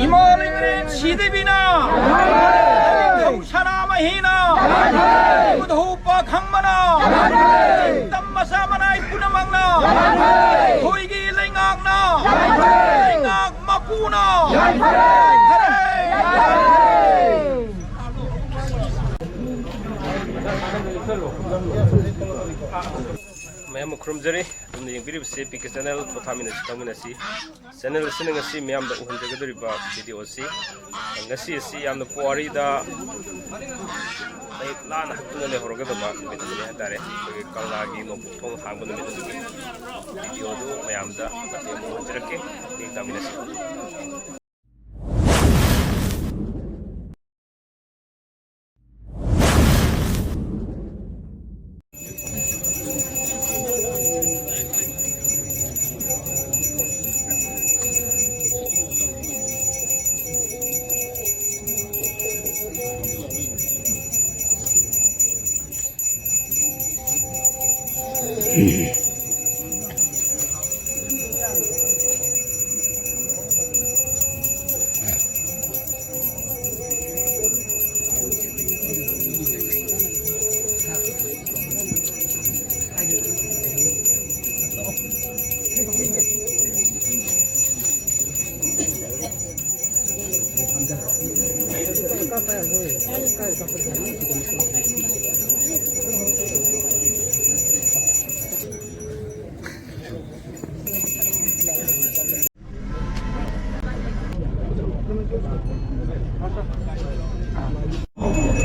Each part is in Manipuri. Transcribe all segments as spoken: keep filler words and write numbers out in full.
ꯏꯃꯥ ꯂꯩꯉꯔꯦꯟ ꯁꯤꯗꯦꯕꯤꯅ, ꯅꯤꯡꯊꯧ ꯁꯅꯥꯃꯍꯤꯅ, ꯏꯕꯨꯙꯧ ꯄꯥꯈꯪꯕꯅ, ꯆꯤꯡꯇꯝ ꯃꯆꯥ ꯃꯅꯥꯏ ꯄꯨꯝꯅꯃꯛꯅ, ꯑꯩꯈꯣꯏꯒꯤ ꯂꯩꯉꯥꯛꯅ, ꯂꯩꯉꯥꯛ ꯃꯄꯨꯅ, ꯌꯥꯏꯐꯔꯦ! ꯃꯌꯥꯝ ꯑꯃ ꯈꯨꯔꯨꯝꯖꯔꯤ꯫ ꯑꯗꯣꯝꯅ ꯌꯦꯡꯕꯤꯔꯤꯕꯁꯤ ꯄꯤ ꯀꯦ ꯆꯦꯅꯦꯜ, ꯄꯣꯊꯥꯃꯤꯟꯅꯁꯤ, ꯇꯧꯃꯤꯟꯅꯁꯤ꯫ ꯆꯦꯅꯦꯜ ꯑꯁꯤꯅ ꯉꯁꯤ ꯃꯤꯌꯥꯝꯗ ꯎꯍꯟꯖꯒꯗꯧꯔꯤꯕ ꯚꯤꯗꯤꯑꯣ ꯑꯁꯤ, ꯉꯁꯤ ꯑꯁꯤ ꯌꯥꯝꯅ ꯄꯨꯋꯥꯔꯤꯗ ꯃꯌꯦꯛ ꯂꯥꯅ ꯍꯛꯇꯨꯅ ꯂꯩꯍꯧꯔꯒꯗꯕ ꯅꯨꯃꯤꯠ ꯑꯃꯅꯤ ꯍꯥꯏꯇꯥꯔꯦ꯫ ꯑꯩꯈꯣꯏꯒꯤ ꯀꯪꯂꯥꯒꯤ ꯅꯣꯡꯄꯣꯛ ꯊꯣꯡ ꯍꯥꯡꯕ ꯅꯨꯃꯤꯠ ꯑꯗꯨꯒꯤ ꯚꯤꯗꯤꯑꯣ ꯑꯗꯨ ꯃꯌꯥꯝꯗ ꯃꯇꯦꯛ ꯑꯃ ꯎꯍꯟꯖꯔꯛꯀꯦ꯫ ꯃꯇꯦꯡ ꯇꯥꯃꯤꯟꯅꯁꯤ꯫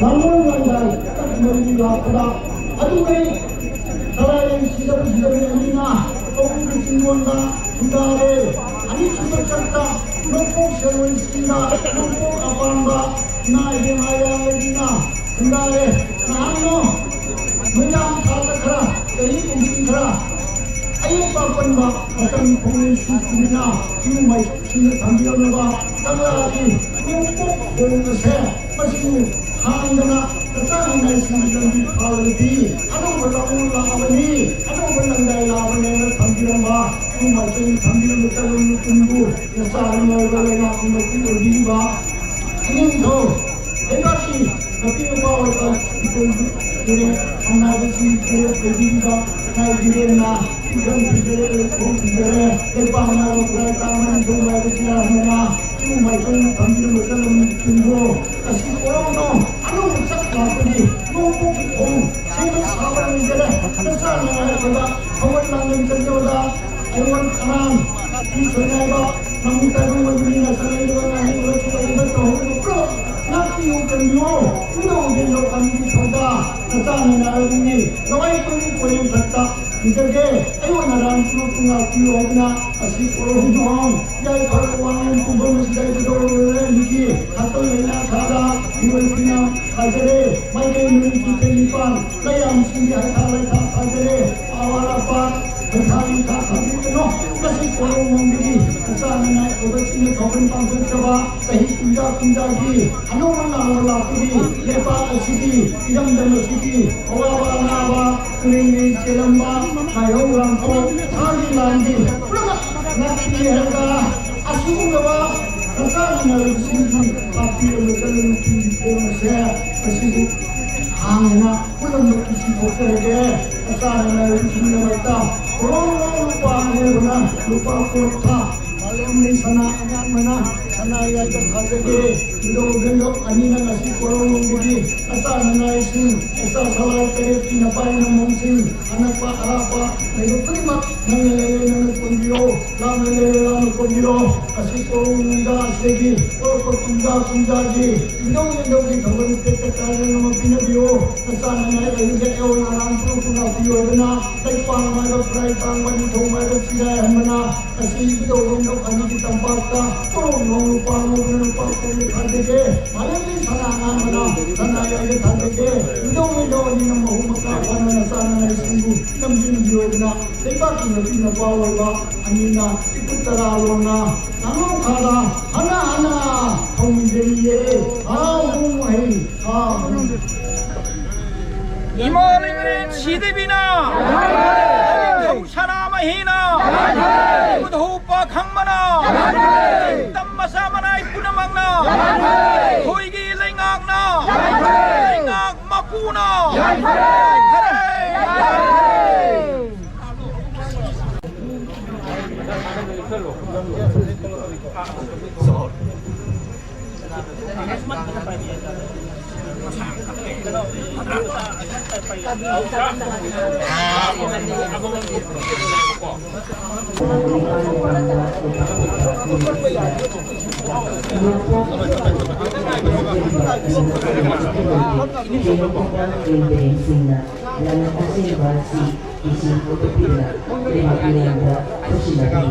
ꯃꯔꯨꯑꯣꯏꯕ ꯃꯔꯤ ꯂꯥꯛꯄꯗ ꯑꯗꯨꯒꯤ ꯈꯔ ꯁꯤꯖꯕ ꯁꯤꯖꯕ ꯑꯅꯤꯅ ꯀꯧꯕ꯭ꯔꯨꯒꯤ ꯆꯤꯡꯗꯣꯟꯗ ꯈꯨꯟꯗꯥꯔꯦ꯫ ꯑꯅꯤꯁꯨꯕ ꯆꯠꯇ ꯅꯣꯡꯄꯣꯛ ꯁꯦꯜꯋꯟꯁꯤꯡꯗ ꯅꯣꯡꯄꯣꯛ ꯑꯄꯥꯟꯕ ꯏꯃꯥ ꯏꯕꯦꯝꯃ ꯏꯌꯥꯝꯕꯁꯤꯡꯅ ꯈꯨꯟꯗꯥꯔꯦ꯫ ꯅꯍꯥꯟꯅꯣ ꯃꯩꯔꯥ ꯊꯥꯗ ꯈꯔ ꯆꯍꯤ ꯀꯨꯝꯁꯤ ꯈꯔ ꯑꯌꯦꯠꯄ ꯑꯄꯟꯕ ꯃꯇꯝ ꯈꯣꯡꯂꯣꯏ ꯁꯨꯗ꯭ꯔꯤꯕꯅꯤꯅ ꯏꯃꯨꯡ ꯃꯥꯏꯁꯤꯡꯗ ꯊꯝꯕꯤꯔꯝꯂꯕ ꯀꯪꯂꯥꯒꯤ ꯅꯣꯡꯄꯣꯛ ꯈꯣꯡ ꯑꯁꯦ ꯃꯁꯤꯕꯨ ꯍꯥꯡꯗꯅ ꯃꯆꯥ ꯃꯅꯥꯏꯁꯤꯡꯒꯤ ꯂꯝꯕꯤ ꯐꯥꯕꯗꯗꯤ ꯑꯅꯧꯕ ꯂꯧꯎ ꯂꯥꯛꯑꯕꯅꯤ, ꯑꯅꯧꯕ ꯂꯪꯗꯥꯏ ꯂꯥꯛꯑꯕꯅꯤ ꯍꯥꯏꯅ ꯊꯝꯕꯤꯔꯝꯕ ꯃꯥꯏꯀꯩ ꯊꯝꯕꯤꯔꯝꯕ ꯆꯠꯂꯝꯕ ꯇꯨꯡꯕꯨ ꯅꯆꯥ ꯑꯃ ꯑꯣꯏꯕ ꯂꯩꯉꯥꯛꯀꯤ ꯃꯄꯨ ꯑꯣꯏꯕꯤꯔꯤꯕ ꯏꯅꯦꯝꯊꯧ ꯂꯩꯕꯥꯛꯀꯤ ꯃꯄꯤ ꯃꯄꯥ ꯑꯣꯏꯕ ꯏꯄꯨ ꯇꯨꯔꯦꯜ ꯈꯝꯅꯥꯏꯕꯁꯤꯡ ꯇꯨꯔꯦꯜ ꯂꯩꯕꯤꯔꯤꯕ ꯏꯅꯥꯏ ꯕꯤꯔꯦꯟꯅ ꯏꯪꯈꯣꯜ ꯄꯤꯖꯔꯦ, ꯂꯩꯈꯣꯝ ꯄꯤꯖꯔꯦ, ꯂꯩꯄꯥꯛ ꯃꯅꯥ ꯈꯨꯔꯥꯏ ꯇꯥꯡꯕ ꯅꯤꯡꯊꯧ ꯃꯥꯏꯕ ꯁꯤꯔꯥ ꯍꯦꯟꯅ ꯏꯄꯨ ꯃꯥꯏꯀꯩ ꯊꯝꯕꯤꯔꯝꯕ ꯆꯠꯂꯝꯕ ꯇꯨꯡꯕꯨ ꯑꯁꯤ ꯀꯣꯔꯧꯅꯣ ꯑꯅꯧꯕ ꯆꯠ ꯂꯥꯛꯄꯒꯤ ꯅꯣꯡꯄꯣꯛꯀꯤ ꯈꯣꯡ ꯁꯦꯝꯕ ꯁꯥꯕ ꯂꯩꯖꯔꯦ꯫ ꯅꯆꯥ ꯅꯅꯥꯏ ꯑꯣꯏꯕ ꯊꯧꯒꯜ ꯂꯥꯡꯕꯟ ꯆꯠꯆꯕꯗ ꯑꯩꯉꯣꯟ ꯑꯉꯥꯡ ꯅꯨꯄꯤ ꯁꯣꯏꯅꯥꯏꯕ ꯃꯃꯤ ꯇꯥꯏꯕꯪ ꯑꯣꯏꯕꯅꯤꯅ ꯆꯠꯂꯛꯏꯕ ꯉꯥꯡꯂꯤꯕ ꯆꯠꯂꯛꯏꯕ ꯇꯧꯍꯧꯔꯤꯕ ꯄꯨꯝꯅꯃꯛ ꯉꯥꯛꯄꯤꯌꯨ ꯀꯟꯕꯤꯌꯨ꯫ ꯎꯗꯧ ꯎꯗꯦꯟꯗꯧ ꯑꯅꯤꯒꯤ ꯊꯧꯗꯥ ꯅꯆꯥ ꯅꯅꯥꯏ ꯑꯣꯏꯕꯅꯤ꯫ ꯂꯋꯥꯏ ꯀꯣꯏꯔꯤ ꯀꯣꯏꯔꯦꯟ ꯊꯛꯇ ꯏꯖꯒꯦ꯫ ꯑꯩꯉꯣꯟ ꯑꯔꯥꯟ ꯄꯨꯝꯅꯃꯛꯄꯨ ꯉꯥꯛꯄꯤꯌꯨ ꯍꯥꯏꯗꯨꯅ ꯑꯁꯤ ꯀꯣꯔꯧ ꯅꯣꯡ ꯌꯥꯏꯐꯔꯕ ꯋꯥꯉꯦꯜ ꯄꯨꯝꯕ ꯃꯁꯤꯗ ꯀꯩꯗꯧꯔꯕꯅꯤꯒꯤ ꯍꯥꯇꯣꯏ ꯂꯩꯅꯥ ꯊꯥꯗ ꯃꯤꯑꯣꯏ ꯈꯨꯗꯤꯡꯃꯛ ꯊꯥꯖꯔꯦ꯫ ꯃꯥꯏꯀꯩ ꯅꯨꯃꯤꯠꯀꯤ ꯆꯍꯤ ꯅꯤꯄꯥꯟ ꯂꯩꯌꯥꯝꯁꯤꯡꯒꯤ ꯍꯩꯈꯥ ꯂꯩꯈꯥ ꯊꯥꯖꯔꯦ꯫ ꯑꯋꯥꯠ ꯑꯄꯥ ꯍꯩꯈꯥ ꯂꯩꯈꯥ ꯊꯥꯕꯤꯒꯅꯨ꯫ ꯉꯁꯤ ꯀꯣꯔꯧ ꯅꯣꯡꯒꯤꯗꯤ ꯃꯆꯥ ꯃꯅꯥꯏ ꯑꯣꯏꯕ ꯆꯤꯡꯅ ꯊꯧꯒꯜ ꯄꯥꯡꯊꯣꯛꯆꯕ ꯆꯍꯤ ꯀꯨꯝꯖꯥ ꯀꯨꯝꯖꯥꯒꯤ ꯑꯅꯧꯕ ꯂꯥꯛꯂꯕ ꯂꯥꯛꯄꯒꯤ ꯂꯩꯄꯥꯛ ꯑꯁꯤꯒꯤ ꯏꯔꯝꯗꯝ ꯑꯁꯤꯒꯤ ꯑꯋꯥꯕ ꯑꯅꯥꯕ ꯇꯨꯔꯦꯟꯒꯤ ꯆꯦꯜꯂꯝꯕ ꯃꯥꯏꯍꯧ ꯂꯥꯡꯄꯣꯛ ꯁꯥꯒꯤ ꯂꯥꯟꯒꯤ ꯄꯨꯝꯅꯃꯛ ꯉꯥꯛꯄꯤꯒꯦ ꯍꯥꯏꯔꯒ ꯑꯁꯤꯒꯨꯝꯂꯕ ꯃꯆꯥ ꯃꯅꯥꯏꯁꯤꯡꯒꯤ ꯄꯥꯛꯄꯤ ꯑꯃ ꯆꯠꯂꯕ ꯅꯨꯄꯤꯒꯤ ꯈꯣꯡ ꯑꯁꯦ ꯉꯁꯤꯗꯤ ꯍꯥꯡꯗꯅ ꯄꯨꯝꯅꯃꯛ ꯀꯨꯁꯤ ꯊꯣꯛꯆꯔꯒꯦ꯫ ꯃꯆꯥ ꯃꯅꯥꯏꯁꯤꯡꯒꯤꯗꯃꯛꯇ ꯀꯣꯔꯧ ꯂꯨꯄꯥ ꯑꯉꯧꯕꯅ ꯂꯨꯄꯥ ꯀꯨꯟꯊ꯭ꯔꯥ ꯃꯥꯂꯦꯝꯒꯤ ꯁꯅꯥ ꯑꯉꯥꯡꯕꯅ ꯁꯅꯥ ꯌꯥꯏꯗ ꯊꯥꯖꯒꯦ꯫ ꯏꯙꯧ ꯏꯕꯦꯟꯗꯧ ꯑꯅꯤꯅ ꯉꯁꯤ ꯀꯣꯔꯧꯂꯣꯝꯒꯤꯗꯤ ꯃꯆꯥ ꯃꯅꯥꯏꯁꯤꯡ, ꯃꯆꯥ ꯁꯂꯥꯏ ꯇꯔꯦꯠꯀꯤ ꯅꯄꯥꯏ ꯅꯃꯣꯝꯁꯤꯡ, ꯑꯅꯛꯄ ꯑꯔꯥꯞꯄ ꯂꯩꯕ ꯈꯨꯗꯤꯡꯃꯛ ꯅꯪꯅ ꯂꯩꯔꯦ, ꯅꯪꯅ ꯀꯣꯟꯕꯤꯔꯣ, ꯂꯥꯞꯅ ꯂꯩꯔꯦ, ꯂꯥꯞꯅ ꯀꯣꯟꯕꯤꯔꯣ꯫ ꯉꯁꯤ ꯀꯣꯔꯧꯂꯣꯝꯗ ꯑꯁꯤꯗꯒꯤ ꯀꯣꯔꯛꯄ ꯀꯨꯝꯖꯥ ꯀꯨꯝꯖꯥꯒꯤ ꯏꯙꯧ ꯏꯕꯦꯟꯗꯧꯒꯤ ꯊꯧꯒꯜ ꯇꯦꯛꯇ ꯀꯥꯏꯗꯅ ꯑꯃ ꯄꯤꯅꯕꯤꯌꯨ꯫ ꯃꯆꯥ ꯃꯅꯥꯏ ꯑꯩꯈꯣꯏꯒꯤ ꯑꯦꯋꯥ ꯑꯔꯥꯝ ꯄꯨꯔꯛꯄ ꯉꯥꯛꯄꯤꯌꯨ ꯍꯥꯏꯗꯨꯅ ꯂꯩꯄꯥꯛ ꯃꯥꯏꯕ ꯈꯨꯔꯥꯏ ꯇꯥꯡꯕ ꯅꯤꯡꯊꯧ ꯃꯥꯏꯕ ꯆꯤꯔꯥꯏ ꯍꯟꯕꯅ ꯉꯁꯤ ꯏꯕꯨꯙꯧ ꯂꯣꯝꯗ ꯈ꯭ꯋꯥꯏꯗꯒꯤ ꯇꯝꯄꯥꯛꯇ ꯀꯣꯔꯧ ꯅꯣꯡ ꯂꯨꯄꯥ ꯉꯧꯕꯅ ꯂꯨꯄꯥ ꯀꯣꯡꯅ ꯊꯥꯖꯒꯦ꯫ ꯃꯥꯂꯦꯝꯒꯤ ꯁꯅꯥ ꯉꯥꯡꯕꯅ ꯁꯅꯥ ꯌꯥꯏꯗ ꯊꯥꯖꯒꯦ꯫ ꯏꯕꯨꯙꯧ ꯂꯣꯝꯗ ꯑꯅꯤꯅ ꯃꯍꯨꯝ ꯃꯀꯥ ꯐꯥꯅ ꯆꯥꯅꯉꯥꯏꯁꯤꯡꯕꯨ ꯂꯝꯖꯤꯡꯕꯤꯌꯣꯗꯅ ꯂꯩꯕꯥꯛꯀꯤ ꯃꯄꯤ ꯃꯄꯥ ꯑꯣꯏꯕ ꯑꯅꯤꯅ ꯏꯄꯨ ꯇꯔꯥ ꯂꯣꯟꯅ ꯉꯥꯡꯂꯣꯝ ꯈꯥꯗ ꯍꯅ ꯍꯅ ꯊꯧꯅꯤꯖꯔꯤꯌꯦ꯫ ꯍꯥꯎ ꯍꯨꯝ ꯍꯩ ꯍꯥꯎ ꯍꯨꯝ꯫ ꯏꯃꯥ ꯂꯩꯃꯔꯦꯟ ꯁꯤꯗꯕꯤꯅ ꯁꯅꯥ ꯍꯤꯅ, ꯌꯥꯏꯐꯔꯦ! ꯈꯨꯗꯍꯨ ꯄꯥꯈꯪꯕꯅ, ꯌꯥꯏꯐꯔꯦ! ꯅꯤꯡꯇꯝ ꯃꯆꯥ ꯃꯅꯥꯏ ꯄꯨꯝꯅꯃꯛꯅ, ꯌꯥꯏꯐꯔꯦ! ꯑꯩꯈꯣꯏꯒꯤ ꯂꯩꯉꯥꯛꯅ, ꯌꯥꯏꯐꯔꯦ! ꯂꯩꯉꯥꯛ ꯃꯄꯨꯅ, ꯌꯥꯏꯐꯔꯦ! ꯌꯥꯏꯐꯔꯦ! ꯌꯥꯏꯐꯔꯦ! ꯂꯝ ꯑꯁꯦꯡꯕ ꯑꯁꯤ ꯏꯁꯤꯡ ꯄꯨꯊꯣꯛꯄꯤꯗꯨꯅ ꯂꯩꯕꯥꯛ ꯃꯤꯌꯥꯝꯗ ꯄꯨꯁꯤꯜꯂꯛꯂꯤ꯫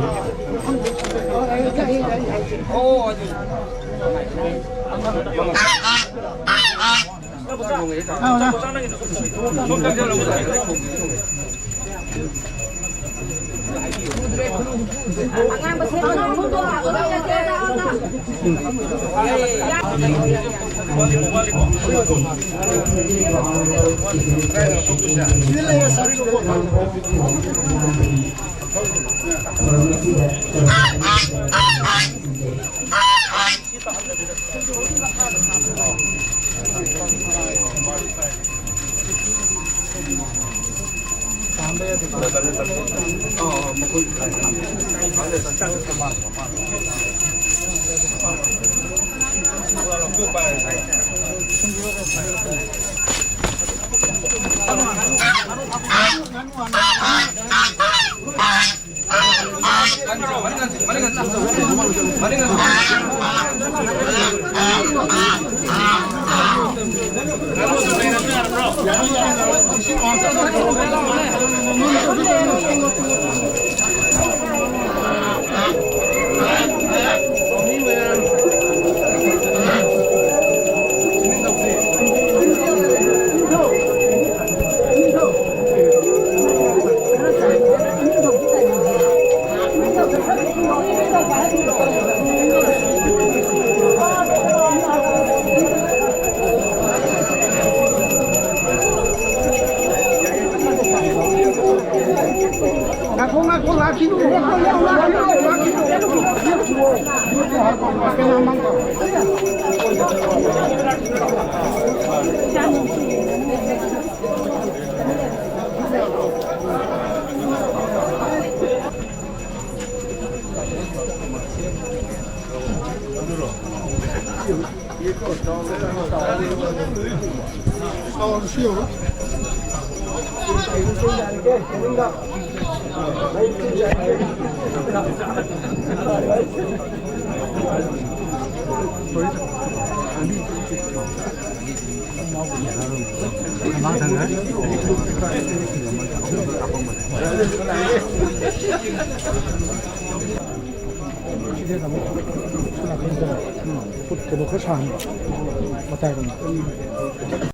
ꯀꯩꯅꯣ ꯈꯔ ꯁꯥꯍꯟꯕ ꯃꯇꯥꯏꯔꯣꯝꯗ꯫